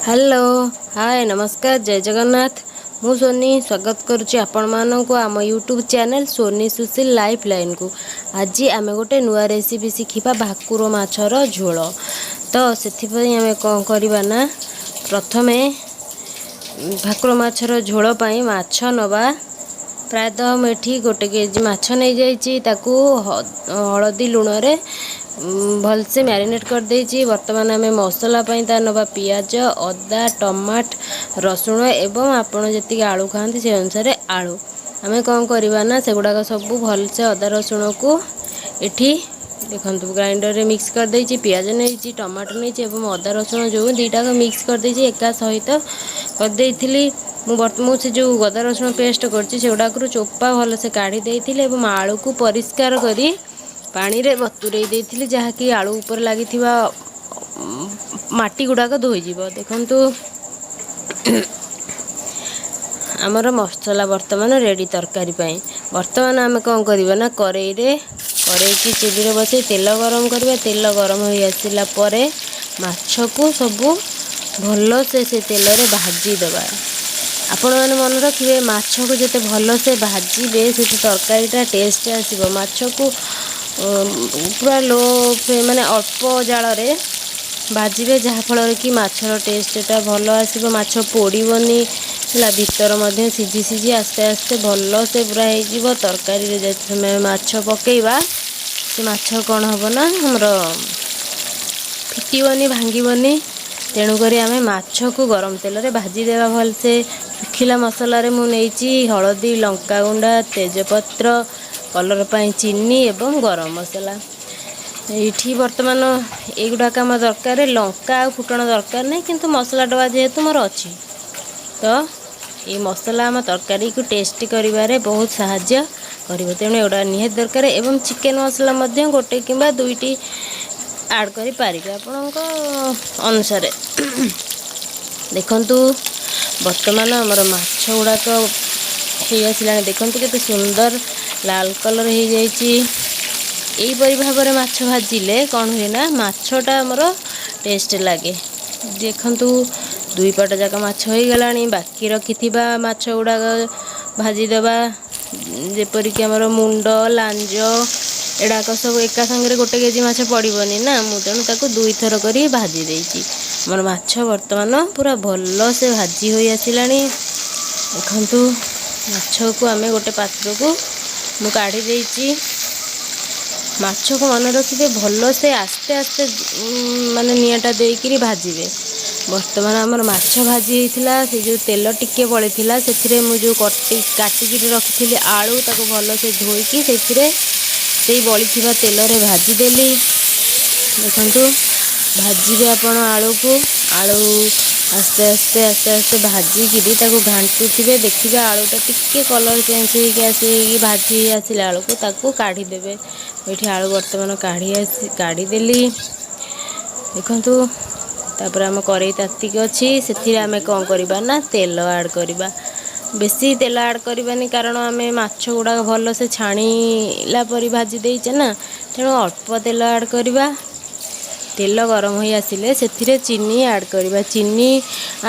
Hello, ହାଏ, ନମସ୍କାର, ଜୟ ଜଗନ୍ନାଥ। ମୁଁ Sony ସ୍ୱାଗତ କରୁଛି ଆପଣମାନଙ୍କୁ ଆମ YouTube channel Soni Sushil life ଲାଇନ୍କୁ। ଆଜି ଆମେ ଗୋଟେ ନୂଆ ରେସିପି ଶିଖିବା, ଭାକୁର ମାଛର ଝୋଳ। ତ ସେଥିପାଇଁ ଆମେ କ'ଣ କରିବା ନା, ପ୍ରଥମେ ଭାକୁର ମାଛର ଝୋଳ ପାଇଁ ମାଛ ନେବା। ପ୍ରାୟତଃ ମୁଁ ଏଠି 1 କେଜି ମାଛ ନେଇଯାଇଛି। ତାକୁ ହଳଦୀ ଲୁଣରେ ଭଲସେ ମ୍ୟାରିନେଟ୍ କରିଦେଇଛି। ବର୍ତ୍ତମାନ ଆମେ ମସଲା ପାଇଁ ତା ନେବା ପିଆଜ, ଅଦା, ଟମାଟ, ରସୁଣ ଏବଂ ଆପଣ ଯେତିକି ଆଳୁ ଖାଆନ୍ତି ସେ ଅନୁସାରେ ଆଳୁ। ଆମେ କ'ଣ କରିବା ନା, ସେଗୁଡ଼ାକ ସବୁ ଭଲସେ ଅଦା ରସୁଣକୁ ଏଠି ଦେଖନ୍ତୁ ଗ୍ରାଇଣ୍ଡରରେ ମିକ୍ସ କରିଦେଇଛି। ପିଆଜ ନେଇଛି, ଟମାଟୋ ନେଇଛି ଏବଂ ଅଦା ରସୁଣ ଯେଉଁ ଦୁଇଟାକ ମିକ୍ସ କରିଦେଇଛି, ଏକା ସହିତ କରିଦେଇଥିଲି। ମୁଁ ସେ ଯେଉଁ ଅଦା ରସୁଣ ପେଷ୍ଟ କରିଛି, ସେଗୁଡ଼ାକରୁ ଚୋପା ଭଲସେ କାଢ଼ି ଦେଇଥିଲି ଏବଂ ଆଳୁକୁ ପରିଷ୍କାର କରି ପାଣିରେ ବତୁରେଇ ଦେଇଥିଲି, ଯାହାକି ଆଳୁ ଉପରେ ଲାଗିଥିବା ମାଟି ଗୁଡ଼ାକ ଧୋଇଯିବ। ଦେଖନ୍ତୁ, ଆମର ମସଲା ବର୍ତ୍ତମାନ ରେଡ଼ି ତରକାରୀ ପାଇଁ। ବର୍ତ୍ତମାନ ଆମେ କ'ଣ କରିବା ନା, କରେଇକି ଚୁଲିରେ ବସେଇ ତେଲ ଗରମ କରିବା। ତେଲ ଗରମ ହୋଇ ଆସିଲା ପରେ ମାଛକୁ ସବୁ ଭଲସେ ସେ ତେଲରେ ଭାଜିଦେବା। ଆପଣମାନେ ମନେ ରଖିବେ, ମାଛକୁ ଯେତେ ଭଲସେ ଭାଜିବେ, ସେତେ ତରକାରୀଟା ଟେଷ୍ଟ ଆସିବ। ମାଛକୁ ପୁରା ଲୋ, ମାନେ ଅଳ୍ପ ଜାଳରେ ଭାଜିବେ, ଯାହାଫଳରେ କି ମାଛର ଟେଷ୍ଟଟା ଭଲ ଆସିବ, ମାଛ ପୋଡ଼ିବନି ହେଲା, ଭିତର ମଧ୍ୟ ସିଝି ସିଝି ଆସ୍ତେ ଆସ୍ତେ ଭଲସେ ପୁରା ହେଇଯିବ। ତରକାରୀରେ ଯେତେବେଳେ ମାଛ ପକାଇବା, ସେ ମାଛ କ'ଣ ହେବ ନା, ଆମର ଫିଟିବନି, ଭାଙ୍ଗିବନି। ତେଣୁକରି ଆମେ ମାଛକୁ ଗରମ ତେଲରେ ଭାଜିଦେବା ଭଲସେ। ଶୁଖିଲା ମସଲାରେ ମୁଁ ନେଇଛି ହଳଦୀ, ଲଙ୍କାଗୁଣ୍ଡ, ତେଜପତ୍ର, କଲର୍ ପାଇଁ ଚିନି ଏବଂ ଗରମ ମସଲା। ଏଇଠି ବର୍ତ୍ତମାନ ଏଇଗୁଡ଼ାକ ଆମ ଦରକାର। ଲଙ୍କା ଆଉ ଫୁଟଣ ଦରକାର ନାହିଁ, କିନ୍ତୁ ମସଲା ଡବା ଯେହେତୁ ମୋର ଅଛି, ତ ଏଇ ମସଲା ଆମ ତରକାରୀକୁ ଟେଷ୍ଟି କରିବାରେ ବହୁତ ସାହାଯ୍ୟ କରିବ। ତେଣୁ ଏଗୁଡ଼ା ନିହାତି ଦରକାର ଏବଂ ଚିକେନ୍ ମସଲା ମଧ୍ୟ ଗୋଟେ କିମ୍ବା ଦୁଇଟି ଆଡ଼୍ କରିପାରିବେ ଆପଣଙ୍କ ଅନୁସାରେ। ଦେଖନ୍ତୁ, ବର୍ତ୍ତମାନ ଆମର ମାଛ ଗୁଡ଼ାକ ହେଇ ଆସିଲାଣି। ଦେଖନ୍ତୁ, କେତେ ସୁନ୍ଦର ଲାଲ କଲର୍ ହେଇଯାଇଛି। ଏଇପରି ଭାବରେ ମାଛ ଭାଜିଲେ କ'ଣ ହୁଏ ନା, ମାଛଟା ଆମର ଟେଷ୍ଟ ଲାଗେ। ଦେଖନ୍ତୁ, ଦୁଇ ପଟ ଯାକ ମାଛ ହେଇଗଲାଣି। ବାକି ରଖିଥିବା ମାଛ ଗୁଡ଼ାକ ଭାଜିଦେବା, ଯେପରିକି ଆମର ମୁଣ୍ଡ, ଲାଞ୍ଜ ଏଡ଼ାକ ସବୁ ଏକା ସାଙ୍ଗରେ 1 କେଜି ମାଛ ପଡ଼ିବନି ନା, ମୁଁ ତେଣୁ ତାକୁ ଦୁଇଥର କରି ଭାଜି ଦେଇଛି। ଆମର ମାଛ ବର୍ତ୍ତମାନ ପୁରା ଭଲସେ ଭାଜି ହୋଇ ଆସିଲାଣି। ଦେଖନ୍ତୁ, ମାଛକୁ ଆମେ ଗୋଟେ ପାତ୍ରକୁ ମୁଁ କାଢ଼ି ଦେଇଛି। ମାଛକୁ ମନେ ରଖିବେ, ଭଲସେ ଆସ୍ତେ ଆସ୍ତେ ମାନେ ନିଆଁଟା ଦେଇକିରି ଭାଜିବେ। ବର୍ତ୍ତମାନ ଆମର ମାଛ ଭାଜି ହେଇଥିଲା, ସେ ଯେଉଁ ତେଲ ଟିକେ ବଳିଥିଲା, ସେଥିରେ ମୁଁ ଯେଉଁ କାଟିକିରି ରଖିଥିଲି ଆଳୁ, ତାକୁ ଭଲସେ ଧୋଇକି ସେଥିରେ ସେଇ ବଳିଥିବା ତେଲରେ ଭାଜିଦେଲି। ଦେଖନ୍ତୁ, ଭାଜିବେ ଆପଣ ଆଳୁକୁ। ଆଳୁ ଆସ୍ତେ ଆସ୍ତେ ଆସ୍ତେ ଆସ୍ତେ ଭାଜିକିରି ତାକୁ ଘାଣ୍ଟୁଥିବେ। ଦେଖିବେ, ଆଳୁଟା ଟିକେ କଲର୍ ଚେଞ୍ଜ ହେଇକି ଆସିକି ଭାଜି ହେଇ ଆସିଲା ବେଳକୁ ତାକୁ କାଢ଼ିଦେବେ। ଏଇଠି ଆଳୁ ବର୍ତ୍ତମାନ କାଢ଼ିଦେଲି। ଦେଖନ୍ତୁ, ତାପରେ ଆମ କରେଇ ତାତିକି ଅଛି। ସେଥିରେ ଆମେ କ'ଣ କରିବା ନା, ତେଲ ଆଡ଼୍ କରିବା। ବେଶୀ ତେଲ ଆଡ଼୍ କରିବାନି, କାରଣ ଆମେ ମାଛ ଗୁଡ଼ାକ ଭଲସେ ଛାଣିଲା ପରି ଭାଜି ଦେଇଛେ ନା, ତେଣୁ ଅଳ୍ପ ତେଲ ଆଡ଼୍ କରିବା। ତେଲ ଗରମ ହୋଇ ଆସିଲେ ସେଥିରେ ଚିନି ଆଡ଼୍ କରିବା। ଚିନି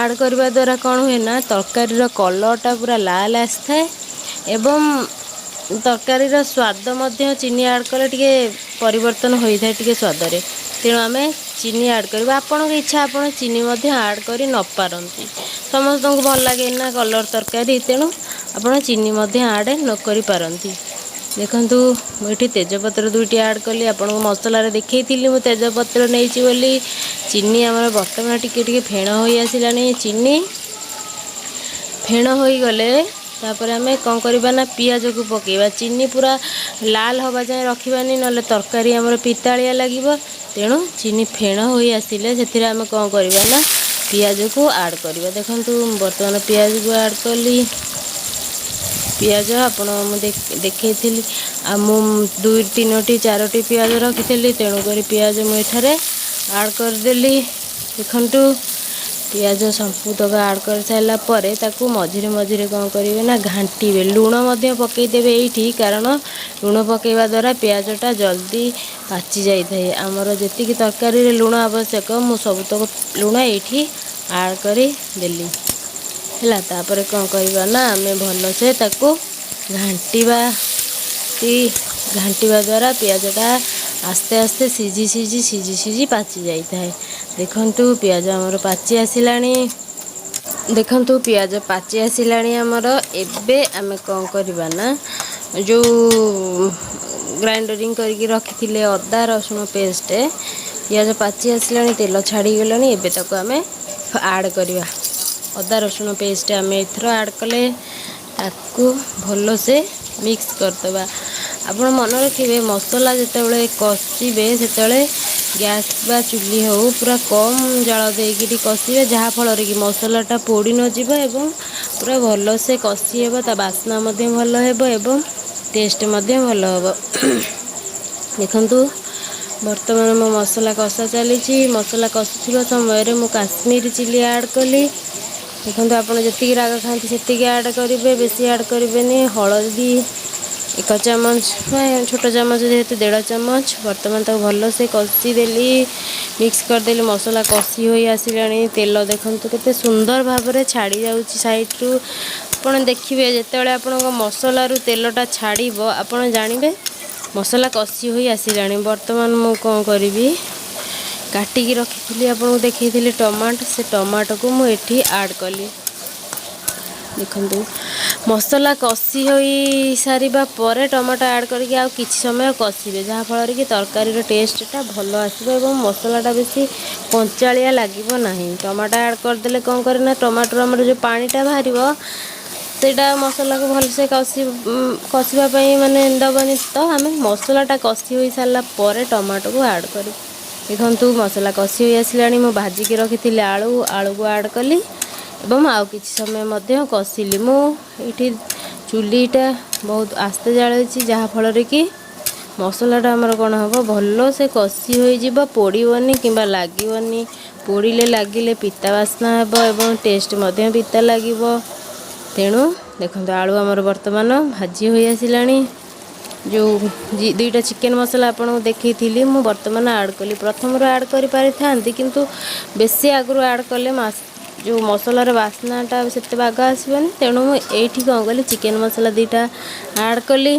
ଆଡ଼୍ କରିବା ଦ୍ୱାରା କ'ଣ ହୁଏ ନା, ତରକାରୀର କଲର୍ଟା ପୁରା ଲାଲ ଆସିଥାଏ ଏବଂ ତରକାରୀର ସ୍ୱାଦ ମଧ୍ୟ ଚିନି ଆଡ଼୍ କଲେ ଟିକେ ପରିବର୍ତ୍ତନ ହୋଇଥାଏ ଟିକେ ସ୍ୱାଦରେ। ତେଣୁ ଆମେ ଚିନି ଆଡ଼୍ କରିବା। ଆପଣଙ୍କ ଇଚ୍ଛା, ଆପଣ ଚିନି ମଧ୍ୟ ଆଡ଼୍ କରି ନପାରନ୍ତି। ସମସ୍ତଙ୍କୁ ଭଲ ଲାଗେ ନା କଲର୍ ତରକାରୀ, ତେଣୁ ଆପଣ ଚିନି ମଧ୍ୟ ଆଡ଼୍ ନ କରିପାରନ୍ତି। ଦେଖନ୍ତୁ, ମୁଁ ଏଠି ତେଜପତ୍ର ଦୁଇଟି ଆଡ଼୍ କଲି। ଆପଣଙ୍କୁ ମସଲାରେ ଦେଖେଇଥିଲି ମୁଁ ତେଜପତ୍ର ନେଇଛି ବୋଲି। ଚିନି ଆମର ବର୍ତ୍ତମାନ ଟିକେ ଟିକେ ଫେଣ ହୋଇ ଆସିଲାଣି। ଚିନି ଫେଣ ହୋଇଗଲେ ତାପରେ ଆମେ କ'ଣ କରିବା ନା, ପିଆଜକୁ ପକାଇବା। ଚିନି ପୁରା ଲାଲ ହେବା ଯାଏଁ ରଖିବାନି, ନହେଲେ ତରକାରୀ ଆମର ପିତାଳିଆ ଲାଗିବ। ତେଣୁ ଚିନି ଫେଣ ହୋଇ ଆସିଲେ ସେଥିରେ ଆମେ କ'ଣ କରିବା ନା, ପିଆଜକୁ ଆଡ଼୍ କରିବା। ଦେଖନ୍ତୁ, ମୁଁ ବର୍ତ୍ତମାନ ପିଆଜକୁ ଆଡ଼୍ କଲି। ପିଆଜ ଆପଣ ମୁଁ ଦେଖେଇଥିଲି ଆଉ ମୁଁ ଦୁଇ, ତିନୋଟି, ଚାରୋଟି ପିଆଜ ରଖିଥିଲି, ତେଣୁକରି ପିଆଜ ମୁଁ ଏଠାରେ ଆଡ଼୍ କରିଦେଲି। ଦେଖନ୍ତୁ, ପିଆଜ ସମ୍ପୁତକ ଆଡ଼୍ କରିସାରିଲା ପରେ ତାକୁ ମଝିରେ ମଝିରେ କ'ଣ କରିବେ ନା ଘାଣ୍ଟିବେ। ଲୁଣ ମଧ୍ୟ ପକାଇଦେବେ ଏଇଠି, କାରଣ ଲୁଣ ପକାଇବା ଦ୍ୱାରା ପିଆଜଟା ଜଲ୍ଦି ପାଚି ଯାଇଥାଏ। ଆମର ଯେତିକି ତରକାରୀରେ ଲୁଣ ଆବଶ୍ୟକ, ମୁଁ ସବୁତକ ଲୁଣ ଏଇଠି ଆଡ଼୍ କରିଦେଲି। ହେଲା, ତାପରେ କ'ଣ କରିବା ନା ଆମେ ଭଲସେ ତାକୁ ଘାଣ୍ଟିବା। ଘାଣ୍ଟିବା ଦ୍ୱାରା ପିଆଜଟା ଆସ୍ତେ ଆସ୍ତେ ସିଝି ସିଝି ସିଝି ସିଝି ପାଚି ଯାଇଥାଏ। ଦେଖନ୍ତୁ, ପିଆଜ ଆମର ପାଚି ଆସିଲାଣି। ଦେଖନ୍ତୁ, ପିଆଜ ପାଚି ଆସିଲାଣି ଆମର। ଏବେ ଆମେ କ'ଣ କରିବା ନା ଯେଉଁ ଗ୍ରାଇଣ୍ଡରିଂ କରିକି ରଖିଥିଲେ ଅଦା ରସୁଣ ପେଷ୍ଟ, ପିଆଜ ପାଚି ଆସିଲାଣି, ତେଲ ଛାଡ଼ିଗଲାଣି, ଏବେ ତାକୁ ଆମେ ଆଡ଼୍ କରିବା। ଅଦା ରସୁଣ ପେଷ୍ଟ ଆମେ ଏଥର ଆଡ଼୍ କଲେ, ତାକୁ ଭଲସେ ମିକ୍ସ କରିଦେବା। ଆପଣ ମନେ ରଖିବେ, ମସଲା ଯେତେବେଳେ କଷିବେ ସେତେବେଳେ ଗ୍ୟାସ୍ ବା ଚୁଲି ହେଉ, ପୁରା କମ୍ ଜାଳ ଦେଇକିରି କଷିବେ, ଯାହାଫଳରେ କି ମସଲାଟା ପୋଡ଼ି ନଯିବ ଏବଂ ପୁରା ଭଲସେ କଷି ହେବ, ତା ବାସ୍ନା ମଧ୍ୟ ଭଲ ହେବ ଏବଂ ଟେଷ୍ଟ ମଧ୍ୟ ଭଲ ହେବ। ଦେଖନ୍ତୁ, ବର୍ତ୍ତମାନ ମୋ ମସଲା କଷା ଚାଲିଛି। ମସଲା କଷୁଥିବା ସମୟରେ ମୁଁ କାଶ୍ମୀର ଚିଲି ଆଡ଼୍ କଲି। ଦେଖନ୍ତୁ, ଆପଣ ଯେତିକି ରାଗ ଖାଆନ୍ତି ସେତିକି ଆଡ଼୍ କରିବେ, ବେଶୀ ଆଡ଼୍ କରିବେନି। ହଳଦୀ 1 ଚାମଚ ବା ଛୋଟ ଚାମଚ ଯେହେତୁ 1.5 ଚାମଚ। ବର୍ତ୍ତମାନ ତାକୁ ଭଲସେ କଷିଦେଲି, ମିକ୍ସ କରିଦେଲି। ମସଲା କଷି ହୋଇ ଆସିଲାଣି। ତେଲ ଦେଖନ୍ତୁ କେତେ ସୁନ୍ଦର ଭାବରେ ଛାଡ଼ି ଯାଉଛି ସାଇଡ଼ରୁ। ଆପଣ ଦେଖିବେ, ଯେତେବେଳେ ଆପଣଙ୍କ ମସଲାରୁ ତେଲଟା ଛାଡ଼ିବ, ଆପଣ ଜାଣିବେ ମସଲା କଷି ହୋଇ ଆସିଲାଣି। ବର୍ତ୍ତମାନ ମୁଁ କ'ଣ କରିବି? କାଟିକି ରଖିଥିଲି, ଆପଣଙ୍କୁ ଦେଖେଇଥିଲି ଟମାଟୋ, ସେ ଟମାଟୋକୁ ମୁଁ ଏଠି ଆଡ଼୍ କଲି। ଦେଖନ୍ତୁ, ମସଲା କଷି ହୋଇ ସାରିବା ପରେ ଟମାଟୋ ଆଡ଼୍ କରିକି ଆଉ କିଛି ସମୟ କଷିବେ, ଯାହାଫଳରେ କି ତରକାରୀର ଟେଷ୍ଟଟା ଭଲ ଆସିବ ଏବଂ ମସଲାଟା ବେଶୀ କଞ୍ଚାଳିଆ ଲାଗିବ ନାହିଁ। ଟମାଟୋ ଆଡ଼୍ କରିଦେଲେ କ'ଣ କରେ ନା ଟମାଟୋରୁ ଆମର ଯେଉଁ ପାଣିଟା ବାହାରିବ, ସେଇଟା ମସଲାକୁ ଭଲସେ କଷିବା ପାଇଁ ମାନେ ଦେବନି। ତ ଆମେ ମସଲାଟା କଷି ହୋଇ ସାରିଲା ପରେ ଟମାଟୋକୁ ଆଡ଼୍ କରିବୁ। ଦେଖନ୍ତୁ, ମସଲା କଷି ହୋଇ ଆସିଲାଣି। ମୁଁ ଭାଜିକି ରଖିଥିଲି ଆଳୁ, ଆଳୁକୁ ଆଡ଼୍ କଲି ଏବଂ ଆଉ କିଛି ସମୟ ମଧ୍ୟ କଷିଲି। ମୁଁ ଏଇଠି ଚୁଲିଟା ବହୁତ ଆସ୍ତେ ଜାଳିଛି, ଯାହାଫଳରେ କି ମସଲାଟା ଆମର କ'ଣ ହେବ, ଭଲସେ କଷି ହୋଇଯିବ, ପୋଡ଼ିବନି କିମ୍ବା ଲାଗିବନି। ପୋଡ଼ିଲେ, ଲାଗିଲେ ପିତା ବାସ୍ନା ହେବ ଏବଂ ଟେଷ୍ଟ ମଧ୍ୟ ପିତା ଲାଗିବ। ତେଣୁ ଦେଖନ୍ତୁ, ଆଳୁ ଆମର ବର୍ତ୍ତମାନ ଭାଜି ହୋଇ ଆସିଲାଣି। ଯେଉଁ ଦୁଇଟା ଚିକେନ୍ ମସଲା ଆପଣଙ୍କୁ ଦେଖେଇଥିଲି, ମୁଁ ବର୍ତ୍ତମାନ ଆଡ଼୍ କଲି। ପ୍ରଥମରୁ ଆଡ଼୍ କରିପାରିଥାନ୍ତି, କିନ୍ତୁ ବେଶୀ ଆଗରୁ ଆଡ଼୍ କଲେ ଯେଉଁ ମସଲାର ବାସ୍ନାଟା ସେତେ ବାଗ ଆସିବନି। ତେଣୁ ମୁଁ ଏଇଠି କ'ଣ କଲି, ଚିକେନ୍ ମସଲା ଦୁଇଟା ଆଡ଼୍ କଲି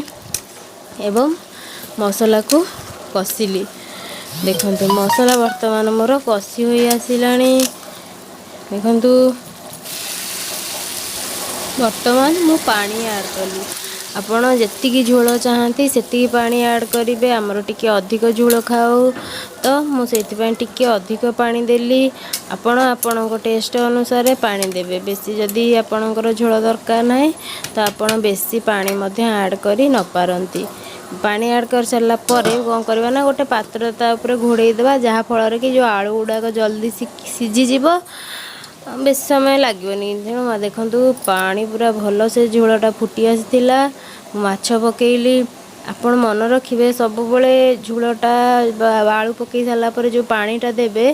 ଏବଂ ମସଲାକୁ କଷିଲି। ଦେଖନ୍ତୁ, ମସଲା ବର୍ତ୍ତମାନ ମୋର କଷି ହୋଇ ଆସିଲାଣି। ଦେଖନ୍ତୁ, ବର୍ତ୍ତମାନ ମୁଁ ପାଣି ଆଡ଼୍ କଲି। ଆପଣ ଯେତିକି ଝୋଳ ଚାହାନ୍ତି ସେତିକି ପାଣି ଆଡ଼୍ କରିବେ। ଆମର ଟିକେ ଅଧିକ ଝୋଳ ଖାଉ ତ ମୁଁ ସେଇଥିପାଇଁ ଟିକେ ଅଧିକ ପାଣି ଦେଲି। ଆପଣ ଆପଣଙ୍କ ଟେଷ୍ଟ ଅନୁସାରେ ପାଣି ଦେବେ। ବେଶୀ ଯଦି ଆପଣଙ୍କର ଝୋଳ ଦରକାର ନାହିଁ, ତ ଆପଣ ବେଶୀ ପାଣି ମଧ୍ୟ ଆଡ଼୍ କରି ନପାରନ୍ତି। ପାଣି ଆଡ଼୍ କରିସାରିଲା ପରେ କ'ଣ କରିବା ନା ଗୋଟେ ପାତ୍ର ତା ଉପରେ ଘୋଡ଼େଇ ଦେବା, ଯାହାଫଳରେ କି ଯେଉଁ ଆଳୁ ଗୁଡ଼ାକ ଜଲ୍ଦି ସିଝିଯିବ, ବେଶୀ ସମୟ ଲାଗିବନି। ତେଣୁ ଦେଖନ୍ତୁ, ପାଣି ପୁରା ଭଲସେ ଝୋଳଟା ଫୁଟି ଆସିଥିଲା, ମୁଁ ମାଛ ପକେଇଲି। ଆପଣ ମନେ ରଖିବେ, ସବୁବେଳେ ଝୋଳଟା ବା ଆଳୁ ପକେଇ ସାରିଲା ପରେ ଯେଉଁ ପାଣିଟା ଦେବେ,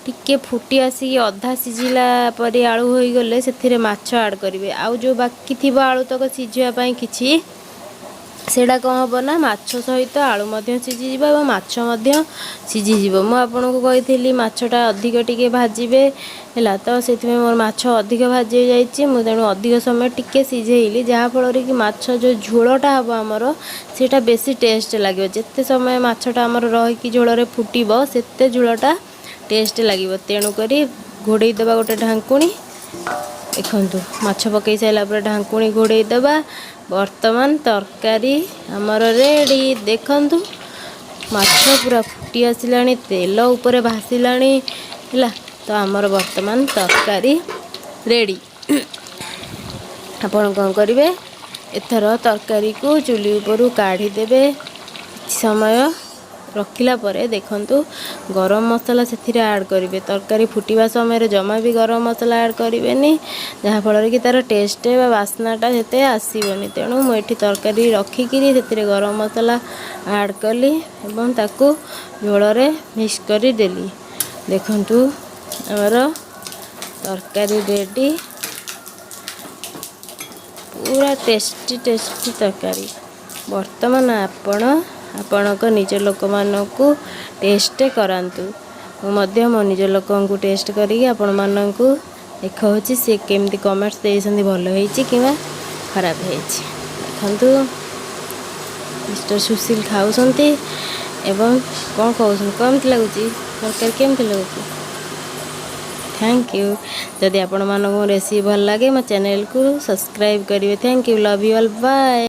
ଟିକେ ଫୁଟି ଆସିକି ଅଧା ସିଝିଲା ପରି ଆଳୁ ହୋଇଗଲେ ସେଥିରେ ମାଛ ଆଡ଼୍ କରିବେ। ଆଉ ଯେଉଁ ବାକି ଥିବ ଆଳୁ ତକ ସିଝିବା ପାଇଁ କିଛି, ସେଇଟା କ'ଣ ହେବ ନା ମାଛ ସହିତ ଆଳୁ ମଧ୍ୟ ସିଝିଯିବ ଏବଂ ମାଛ ମଧ୍ୟ ସିଝିଯିବ। ମୁଁ ଆପଣଙ୍କୁ କହିଥିଲି ମାଛଟା ଅଧିକ ଟିକେ ଭାଜିବେ, ହେଲା ତ? ସେଥିପାଇଁ ମୋର ମାଛ ଅଧିକ ଭାଜି ହୋଇଯାଇଛି। ମୁଁ ତେଣୁ ଅଧିକ ସମୟ ଟିକେ ସିଝେଇଲି, ଯାହାଫଳରେ କି ମାଛ ଯେଉଁ ଝୋଳଟା ହେବ ଆମର, ସେଇଟା ବେଶୀ ଟେଷ୍ଟ ଲାଗିବ। ଯେତେ ସମୟ ମାଛଟା ଆମର ରହିକି ଝୋଳରେ ଫୁଟିବ, ସେତେ ଝୋଳଟା ଟେଷ୍ଟ ଲାଗିବ। ତେଣୁକରି ଘୋଡ଼େଇ ଦେବା ଗୋଟେ ଢାଙ୍କୁଣୀ। ଦେଖନ୍ତୁ, ମାଛ ପକାଇ ସାରିଲା ପରେ ଢାଙ୍କୁଣୀ ଘୋଡ଼େଇ ଦେବା। ବର୍ତ୍ତମାନ ତରକାରୀ ଆମର ରେଡ଼ି। ଦେଖନ୍ତୁ, ମାଛ ପୁରା ଫୁଟି ଆସିଲାଣି, ତେଲ ଉପରେ ଭାସିଲାଣି। ହେଲା ତ, ଆମର ବର୍ତ୍ତମାନ ତରକାରୀ ରେଡ଼ି। ଆପଣ କ'ଣ କରିବେ, ଏଥର ତରକାରୀକୁ ଚୁଲି ଉପରୁ କାଢ଼ିଦେବେ। କିଛି ସମୟ ରଖିଲା ପରେ ଦେଖନ୍ତୁ, ଗରମ ମସଲା ସେଥିରେ ଆଡ଼୍ କରିବେ। ତରକାରୀ ଫୁଟିବା ସମୟରେ ଜମା ବି ଗରମ ମସଲା ଆଡ଼୍ କରିବେନି, ଯାହାଫଳରେ କି ତା'ର ଟେଷ୍ଟ ବା ବାସ୍ନାଟା ସେତେ ଆସିବନି। ତେଣୁ ମୁଁ ଏଠି ତରକାରୀ ରଖିକିରି ସେଥିରେ ଗରମ ମସଲା ଆଡ଼୍ କଲି ଏବଂ ତାକୁ ଝୋଳରେ ମିକ୍ସ କରିଦେଲି। ଦେଖନ୍ତୁ, ଆମର ତରକାରୀ ରେଡ଼ି। ପୁରା ଟେଷ୍ଟି ଟେଷ୍ଟି ତରକାରୀ। ବର୍ତ୍ତମାନ ଆପଣ ଆପଣଙ୍କ ନିଜ ଲୋକମାନଙ୍କୁ ଟେଷ୍ଟ କରାନ୍ତୁ। ମୁଁ ମଧ୍ୟ ମୋ ନିଜ ଲୋକଙ୍କୁ ଟେଷ୍ଟ କରିକି ଆପଣମାନଙ୍କୁ ଦେଖାଉଛି, ସେ କେମିତି କମେଣ୍ଟସ୍ ଦେଇଛନ୍ତି, ଭଲ ହେଇଛି କିମ୍ବା ଖରାପ ହେଇଛି। ଦେଖନ୍ତୁ, ମିଷ୍ଟର ସୁଶୀଲ ଖାଉଛନ୍ତି ଏବଂ କ'ଣ କହୁଛନ୍ତି। କେମିତି ଲାଗୁଛି ତରକାରୀ? କେମିତି ଲାଗୁଛି? Thank you. ଯଦି ଆପଣମାନଙ୍କୁ ରେସିପି ଭଲ ଲାଗେ, ମୋ ଚ୍ୟାନେଲକୁ ସବସ୍କ୍ରାଇବ୍ କରିବେ। Thank you, love you all, bye.